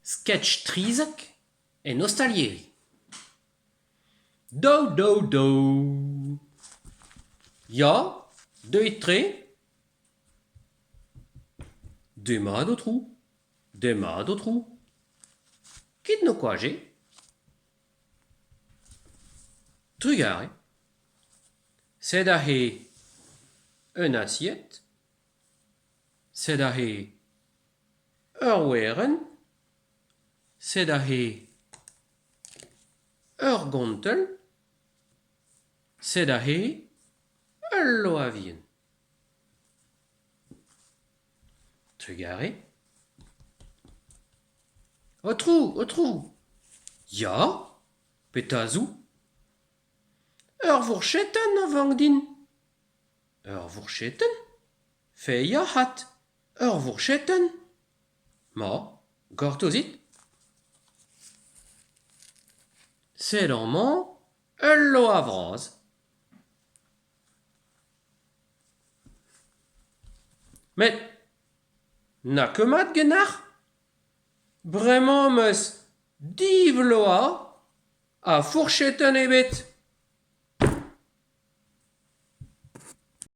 Sketch 13 en ostaleri. Daou daou daou. Ya, deuit-tre. Demat aotrou, demat aotrou. Kit n'ho koaje. Trugarez. Sed aze un asied. Sed aze ur werenn. Sed aze ur gontell. Sed aze ul loa vihan. Trugarez. Aotrou, aotrou ! Ya, petra zo ? Ur vourchetenn a vank din. Ur vourchetenn ? Feiz avat, ur vourchetenn ! Ma, gortozit. Sed amañ ul loa vras. Met n'a ket mat ganeoc'h ? Bremañ 'm eus div loa ha fourchetenn ebet.